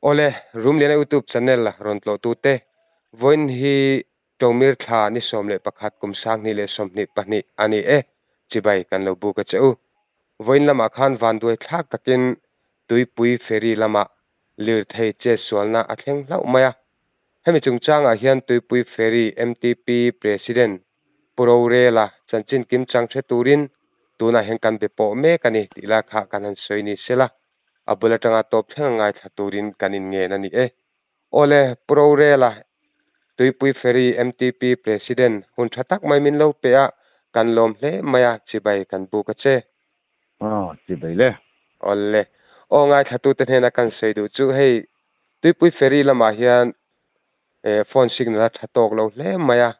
Awle, Rumliana YouTube channel rawn tlawhtute, vawiin hi Tomir thla ni 11 kum 2022 a ni e, chibai kan lo buk a che u. Vawiin lamah khan vanduai thlak takin Tuipui Ferry lamah lirthei chetsualna a thleng hlauh mai a. Hemi chungchangah hian Tuipui Ferry MTP President Pu Rorela chanchin kimchang hre turin tunah hian kan be pawh mek a ni tih lai kha kan han sawi ni sela, a bul atanga tawp thleng a ngaithla turin kan inngen a ni e. Awle, Pu Rorela, Tuipui Ferry MTP President hun tha tak mai min lo pe a, kan lawm hle mai a, chibai kan buk a che. Aw, chibai le. Awle, aw ngaithlatute hnena kan sawi duh chu hei Tuipui Ferry lamah hian phone signal a tha tawk lo hle mai a,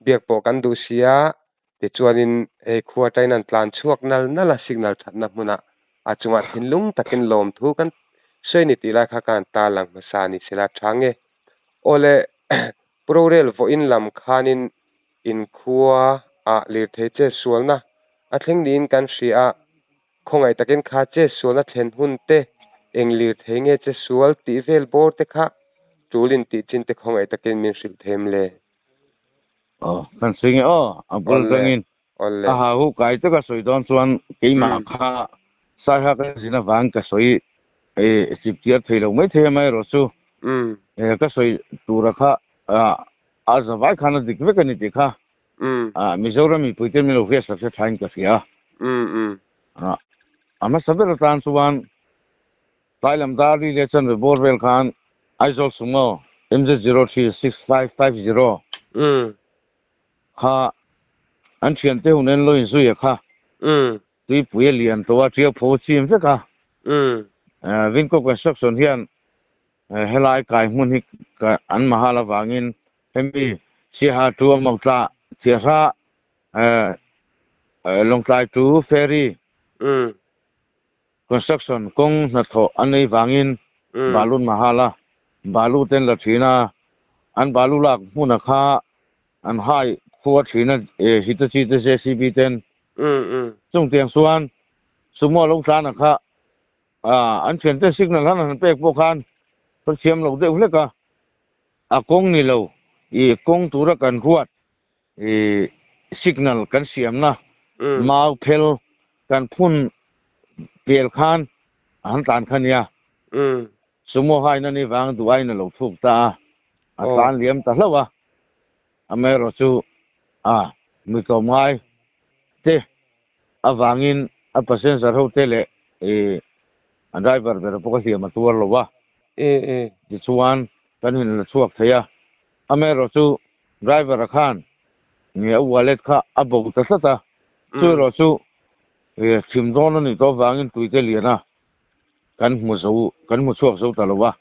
biak pawh kan duh si a, tichuanin hei khua atangin an tlan chhuak nal nal a signal thatna hmunah a chungah thinlung takin lawmthu kan sawi ni tih lai kha ka han tarlang hmasa a ni sela tha nge. Awle Pu Rorel vawiin lam khanin inkhua ah lirthei che sualna a thleng niin kan hria a, Khawngaih takin kha che sualna thlen hun te, eng lir thei nge che sual tih vel bawr te kha tul in tih chin te khawngaih takin min hrilh them le. Aw, kan sawi nge aw, a bul Awle, tangin awle. a ha hu kai taka sawi dawn chuan keimah kha Saiha ka zin avang ka sawi e chip chiar thei lo mai thei amaherawh chu e ka sawi tura kha a zavai khan a dik vek a ni tih kha Mizoram mipuite min lo hriat sak hre thain ka hria. A hmasa ber atan chuan tlai lam dar ri leh chanve bawr vel khan Aizawl Sumo MZ 036550 kha an thiante hun en lo inzui a kha. Tuipui a lian tawh a, ṭiau pho a chim vek a. Vinco Construction hian Helai kai hmun hi an mahal avangin hemi Siaha to Mawtla Chiahra Lawngtlai to Ferry construction kawng hnathawh an nei vangin balu an mahal a, balu te an la thin a, an balu lak hmuna kha an hai khua thin a Hitachi te JCB ten chungtiang chuan Sumo lo tlan a kha An thiante signal han han pek pawh khan ka thiam lo deuh hlek a, a kawng ni lo i kawng tura kan ruat i signal kan siamna mau phel kan phun pel khan a han tlan kha nia. Sumo haina ni vang duh aiin a lo thuk ta a, a tlan liam ta hlauh a, amaherawhchu a mi tlawmngai te avangin a passenger ho te leh ih a driver ber pawh ka hliam a tuar lo a, tichuan kan in la chhuak thei a, amaherawh chu driver a khan nge a wallet kha a bo ta tlat a, chu erawh chu ih thim dawn a nih tawh avangin tuite lian a kan hmu zo kan hmu chhuak zo ta lo a,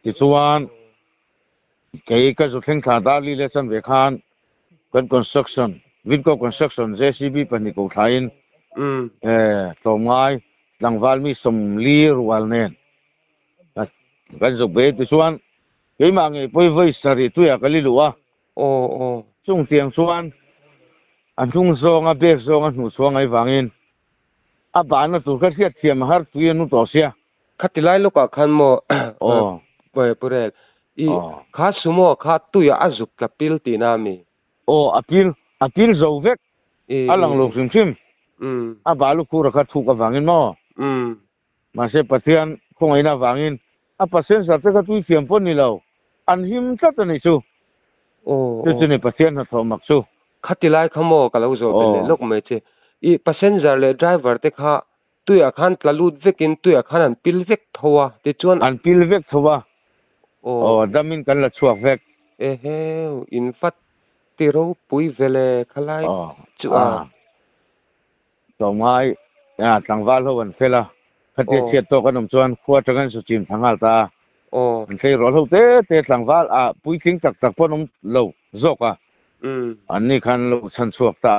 tichuan Kei ka zu thleng thla dar li leh chanve khan kan construction, Vinco Construction JCB pahnih ko thlain tlawmngai tlangval mi sawmli rual nen kan zuk ve tichuan keimah ngei pawi vawi sarih tuiah ka li luh a. Chung tiang chuan a hnung zawnga bag zawnga hnuh chhuah ngai vangin a bahna tur kha hriat thiam a har tui a nu tawh sia. Khati lai lawkah khan maw Purel i kha sumo kha tuiah a zuk tla pil tihna a mi? Aw a pil a pil zo vek a lang lo hrim hrim a balu khura kha thuk avangin maw mahse Pathian khawngaihna avangin a passenger te kha tui thiam pawh ni lo an him tlat a nih chu chu chu ni Pathian hnathawh mak chu. Khati lai kha maw ka lo zawh belh leh lawk mai che i passenger leh driver te kha Tuiah khan tla lut vekin tuiah khan an pil vek tho a, tichuan. An pil vek tho a, aw damin kan la chhuak vek. Eheu, in va ti ropui ve le khalai chu a. Tlawmngai tlangval ho an fel a, khatia chhiat tawk an awm chuan khua atang an suchim thla nghal ta a. An tleirawl ho te te tlangval ah puitling tak tak pawh an awm lo zawk a, an ni khan lo chhan chhuak ta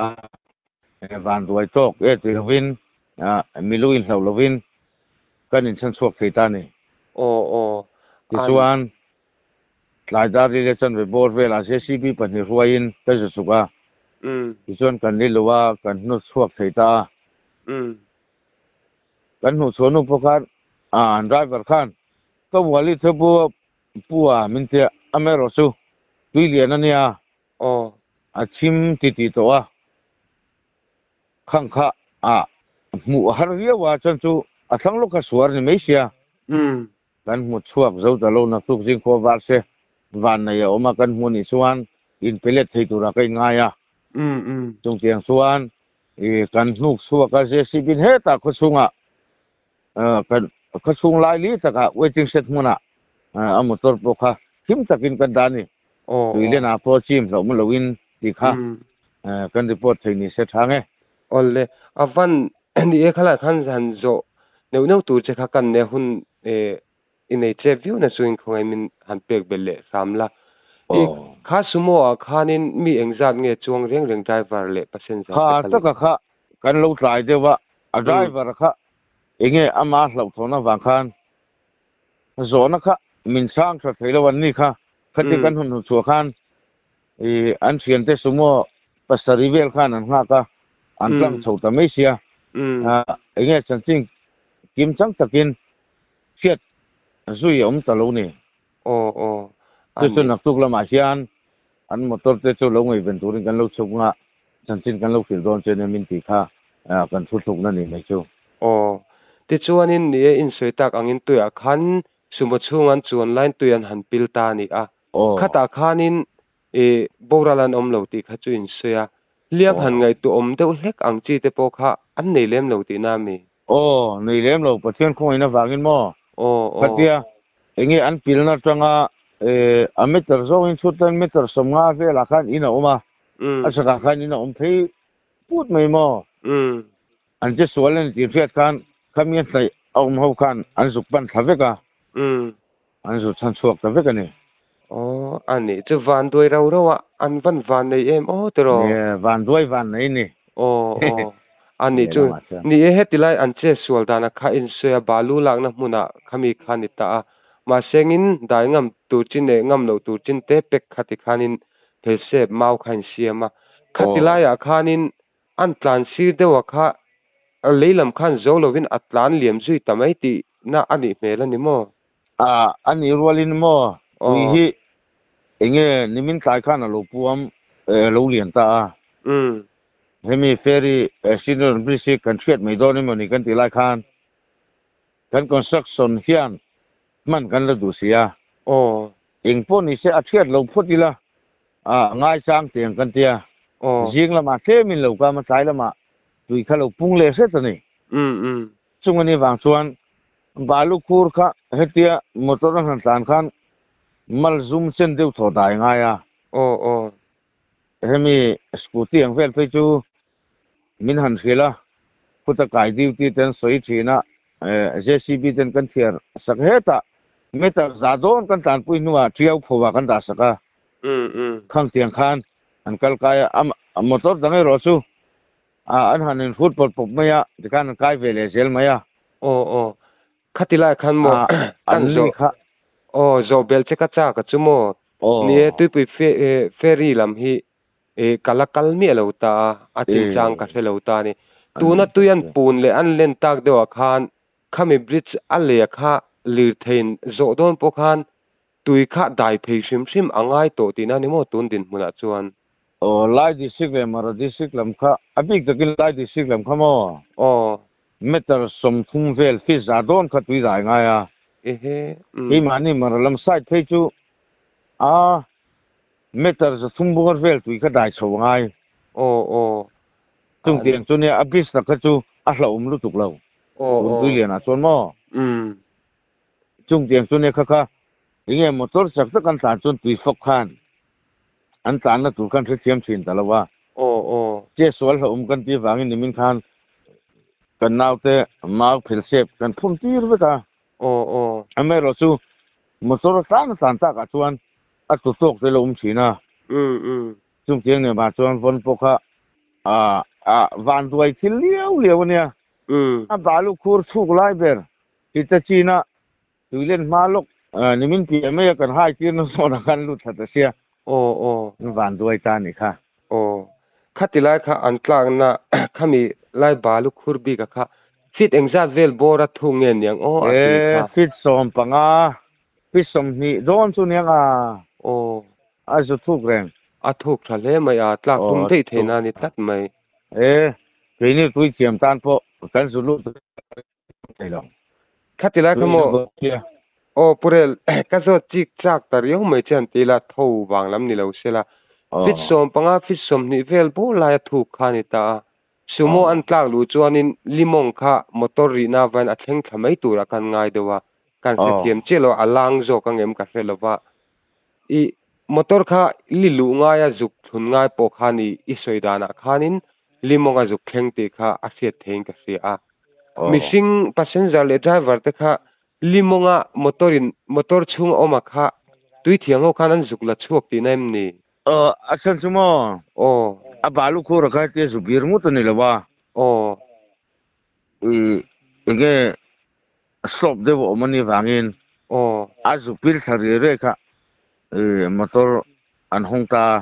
a. Van ruai tawk e ti lovin milu inhloh lovin kan inchhan chhuak thei ta a ni. Aw aw. Tichuan, tlai dar li leh chanve bawr velah JCB pahnih hruaiin ka zu chuk a. Tichuan kan li lo a, kan hnu chhuak thei ta a. Kan hnuh chhuah hnu pawh khan an driver khan. Ka wallet te pawh pu a min tia amaherawhchu tui lian a nia. Aw. A chim ti tih tawh a, khang kha a hmuh har viau a chuan chu a thlang lawk kha suar ni mai sia. Umm. Kan hmu chhuak zo ta lo naktuk zingkhua var se van nei a awm a kan hmu nih chuan in pe let thei tura ka inngai a. Umm umm. Chungtiang chuan i kan hnuk chhuak a JCB in hetah khawchhungah kan khawchhung lai li takah waiting shed hmunah a motor pawh kha him takin kan dah a ni. Tui lenah pawh chim hlauh loin tih kha kan report thei ni se tha nge. Awle, a van ni e khalai khan han zawh neuh neuh tur che kha kan ne hun i nei chep viau na chuin khawngaih min han pek belh leh hram la. I kha sumo ah khanin mi engzat nge chuang reng reng driver leh passenger te kha le? Kha taka kha kan lo tlai deuh a, a driver kha enge ama hlauhthawn avang khan zawhna kha min chhang tha thei lo an ni kha, khati kan hun hnu chhuah khan i an thiante sumo pasarih vel khan an nghak a, an tlang chho ta mai sia. Enge chanchin kim chang takin hriat zui a awm ta lo ni. Aw aw Chu chu naktuk lamah hian an motor te chu lo ngaihven turin kan lo chhuk nga, chanchin kan lo hrilh dawn che nia min tih kha kan thu thlukna ni mai chu. Aw, tichuanin ni e insawi tak angin tuiah khan sumo chhungan chuan line tui an han pil ta a ni a. Khatah khanin i boral an awm lo tih kha chu insawi a, hliam han ngaihtuah awm deuh hlek ang chi te pawh kha an nei lem lo tihna a mi? Aw, nei lem lo, Pathian khawngaihna vangin maw? Aw, aw. Khatia, enge an pilna atanga a meter zawngin chhutan meter sawmnga velah khan in a awm a, a chhakah khan in a awm phei put mai maw? An che sual a ni tih hriat khan khami a hnaih a awm ho khan an zuk pan thla vek a, an zut chhan chhuak ta vek a ni. Aw, a nih chu vanduai rau rau a, an van van nei em aw tiraw? Nia, vanduai van nei ni. Aw, aw, a nih chu. Ni e, heti lai an che sual dana kha insawi a, balu lakna hmunah khami kha ni ta a, mahsengin dai ngam tur chin leh ngam loh tur chin te pek khati khanin phelsep mau kha insiam a, khati laiah khanin An tlan sir deuh a kha lei lam khan zo lovin a tlan liam zui ta mai tih na a nih hmel a ni maw? A, a nih rualin maw? Tui hi enge nimin tlai khan a lo puam lo lian ta a. Hemi ferry Senior Bridge hi kan hriat mai dawn emaw ni kan tih lai khan kan construction hian hman kan la duh si a. Eng pawh ni se a hriat lo phawt ila a ngaichang tiang kan tia. Zing lamah tlemin lo kam a tlai lamah tui kha lo pung leh hret a ni. Chung a nih vang chuan balu khur kha hetia motor a hnan tlan khan mal zum chen deuh thaw dai ngai a. Hemi scooty ang vel phei chu min han hrilh a, khuta kai duty ten sawi thin a, JCB ten kan thiar sak hetah meter za dawn kan tlanpui hnuah Tiau pho ah kan dah sak a, khang tiang khan an kal kai a, a motor dang erawh chu an han inhrut pawp pawp mai a, tikhan an kai ve leh zel mai a. Aw aw, khati lai khan maw kan zawh aw zawh belh che ka chak a chu maw, ni e tuipui ferry lam hi E, ka la kal miah lo ta a, a chinchang ka hre lo ta a ni. Tuna tui an pun leh an len tak deuhah khan khami bridge a lei kha lirtheiin zawh dawn pawh khan tui kha dai phei hrim hrim a ngai tawh tihna a ni maw tun dinhmunah chuan? Aw, Lai District leh Mara District lam kha, a bik takin Lai District lam kha maw? Aw. Meter 30 vel feet za dawn kha tui dai ngai a. Ehe, umm. Keimahni Mara lam side phei chu a Meter 300 bawr vel tui kha dai chho a ngai. Aw aw. Chung tiang chu nia a bridge tak kha chu a hlauhawm lutuk lo. Aw aw. Tun tui lianah chuan maw? Umm. Chung tiang chu nia kha kha enge motor chak tak an tlan chuan tui fawk khan an tlanna tur khan hrethiam thin ta lo a. Aw aw. Che sual hlauhawm kan tih vangin nimin khan kan naute mau phel sep kan phun tir vek a. Aw aw. Amaherawh chu motor a tlan a tlan takah chuan a tu tawk te lo awm thin a. Umm umm. Chung chiang nen vang chuan vawn pawh kha a a vanduai thil liau liau a nia. Umm. A balu khur chhuk lai ber ti ta chin a tuilen hma lawk nimin piah mai a kan hai tir na zawn ah khan lut thla ta sia. Aw aw. Vanduai ta a nih kha. Aw. Khati lai kha an tlakna khami lai balu khur bik a kha. Feet engzat vel bawr a thuk nge niang aw a tui E kha. Feet 15, feet 20 dawn chu niang a. Aw. A zu thuk reng. A thuk tha hle mai a, tlak tum Aw daih theih thuk. na ni tlat mai. E keini tui thiam tan pawh kan zu lut thei lo. Khati lai kha Tui maw. na bawk sia. Aw Purel, ka zawt chik chak ta riau mai che an ti ila, tho vang lam ni lo se la. Feet 15, feet 20 vel bawr lai a thuk kha a ni ta a. Sumo an tlak luh chuanin limawng kha motor rihna avain a thleng thla mai turah khan ngai deuh a, kan hrethiam chiah lo, a lang zawk angem ka hre lo va. I motor kha li luh ngaia zuk thlun ngai pawh khan i i sawi danah khanin limawng a zuk thleng tih kha a hriat theiin ka hria a. Mihring passenger leh driver te kha limawnga motor in motor chhung a awm a kha tui thiang ho khan an zuk la chhuak tihna em ni? Aw, a chhan chu maw? Aw. A balu khur a kha hetia zu bir ngut a ni lo a. Aw. I enge slope deuh a awm a nih vangin. Aw. A zu pil thla riai riai kha i motor an hawng ta a.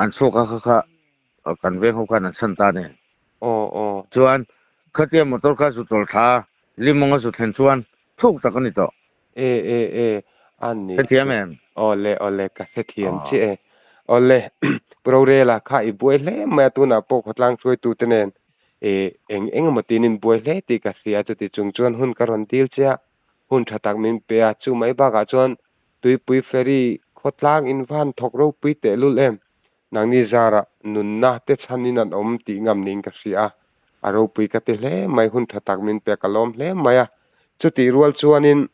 An chhuak a kha kha kan veng ho khan an chhan ta a ni. Aw aw. Chuan khatia motor kha zu tawlh thla a, limawng a zu thlen chuan thuk tak a ni tawh. E e e, a ni. Hrethiam em? Awle awle, ka hrethiam chiah e. Awle, Pu Rorela kha i buai hle mai a, tunah pawh khawtlang hruaitute nen e eng eng emaw tiin in buai hle tih ka hria, chuti chung chuan hun ka rawn dil che a, hun tha tak min pe a, chu mai bakah chuan Tuipui Ferry khawtlang in van thawk ropui tehlul em? Nangni zarah nunna te chhanin an awm tih ngam niin ka hria a, a ropui ka ti hle mai, hun tha tak min pek a lawm hle mai a. Chutih rual chuanin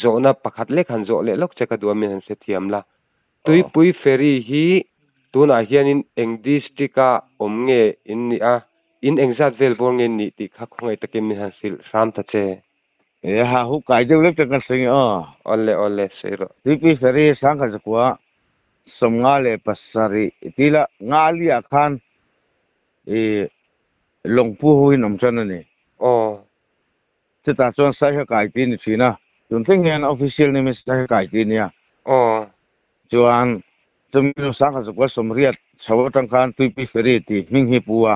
zawhna pakhat lek han zawh leh lawk che ka duh a min han hrethiam la. Tuipui Ferry hi tunah hianin eng district-a awm nge in nih a, in engzat vel bawr nge in nih tih kha khawngaih takin min han hrilh hram ta che. E ha hu kai deuh lek tak kan sawi nge aw. Awle awle sawi rawh. Tuipui Ferry sangkhat zakua 57 tila nga liah khan i lawngpu ho in awm tan a ni. Aw. Chutah chuan Saiha kai tih a ni thin a, tun thleng hian official name hi Saiha kai tih a nia. Aw. Chuan chumi hnu 1080 chho atang khan Tuipui Ferry tih hming hi pu a.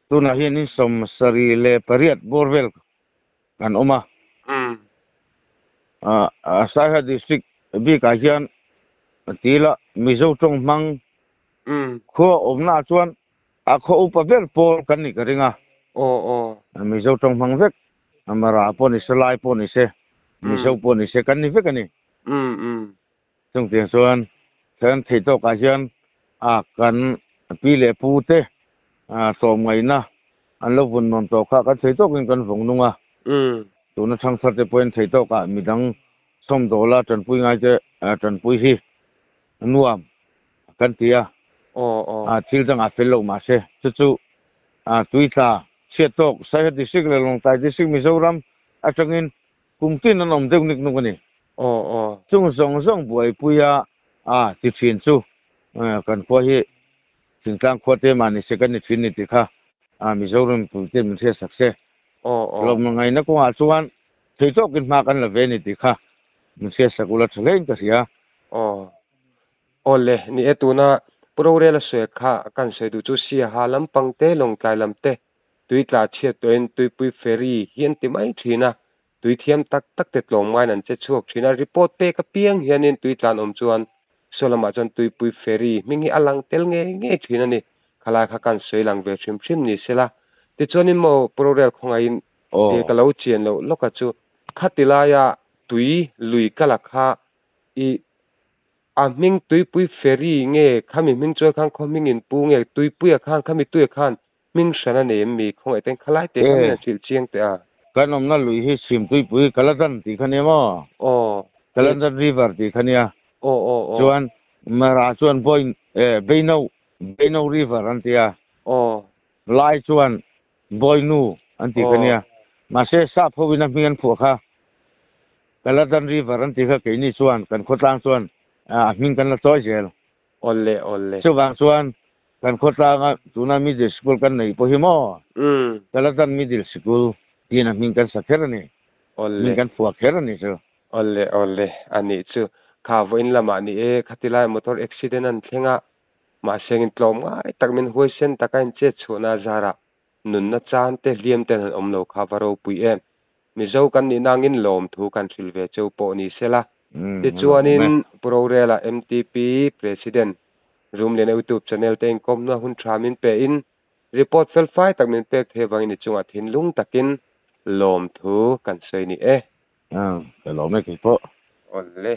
Tunah hian in 78 bawr vel kan awm a. Saiha district bikah hian tila Mizo tawng hmang khua awmnaah chuan a khaw upa ber pawl kan nih ka ring a. Aw aw. Mizo tawng hmang vek, Mara pawh ni se, Lai pawh ni se, Mizo pawh ni se kan ni vek a ni. Chungtiang chuan kan theih tawkah hian a kan pi leh pu te tlawmngaihna an lo vun nuam tawh kha kan thei tawkin kan vawng nung a. Tuna thangthar te pawhin thei tawkah midang sawmdawla tanpui ngai te tanpui hi nuam kan ti a. Thil dangah fel loh mahse chu chu tuitla chhiat tawk Saiha District leh Lawngtlai District Mizoram atangin Kum tin an awm deuh nik nuk a ni. Aw aw. Chung zawng zawng buaipui a a ti thin chu kan khua hi thingtlang khua te mah ni se kan ni thin ni tih kha a Mizoram mipui te min hriatsak se. Aw aw. Lawmna ngaihna kawngah chuan thei tawkin hma kan la ve ni tih kha min hriatsak ula tha hlein ka hria. Aw. Aw le, ni e tuna Pu Rorela sawi kha kan sawi duh chu Siaha lampang te Lawngtlai lam te Tui tla chhiat tawhin tuipui ferry hi an ti mai thin a, tui thiam tak tak te tlawmngaiin an che chhuak thin a, report pek apiang hianin tui tlan awm chuan saw lamah chuan tuipui ferry hming hi a lang tel ngei ngei thin a ni. Khalai kha kan sawi lang ve hrim hrim ni sela. Tichuanin maw Purorel khawngaihin e ka lo chian loh lawka chu khati laia tui lui kala kha i A hming tuipui ferry nge khami hming chuan khan khaw hming in pu nge tuipuia khan khami tuia khan hming hran a nei em mi khawngaih ten khalai te kha min an hrilh chiang teh a. Kan awmna lui hi chhim tuipui Kaladan tih kha nia maw? Aw. Kaladan river tih kha nia. Aw aw aw. Chuan Mara chuan Boin eh Beino Beino river an ti a. Aw. Lai chuan Boinu an tih kha nia. Mahse sap ho in a hming an phuah kha Kaladan river an tih kha keini chuan kan khawtlang chuan a hming kan la chawi zel. Awle awle. Chuvang chuan kan khawtlanga tuna middle school kan nei pawh hi maw? Kaladan middle school tiin a hming kan sa kher a ni. Awle. Hming kan phuah kher a ni chu. Awle awle a nih chu. Kha vawiin lamah ni e, khatilai motor accident an thleng a, mahse engin tlawm ngai tak min huaisen taka in chet chhuahna a zarah. Nunna chan te hliam ten han awm lo kha va ropui em. Mizo kan nih nangin lawmthu kan hrilh ve cheu pawh ni sela. Tichuanin Pu Rorela MTP President Rumliana YouTube channel te inkawmna hun tha min pe in report felfai tak min pek thei avangin i chungah thinlung takin lawmthu kan sawi ni e. Ka lawm e keipawh. Awle.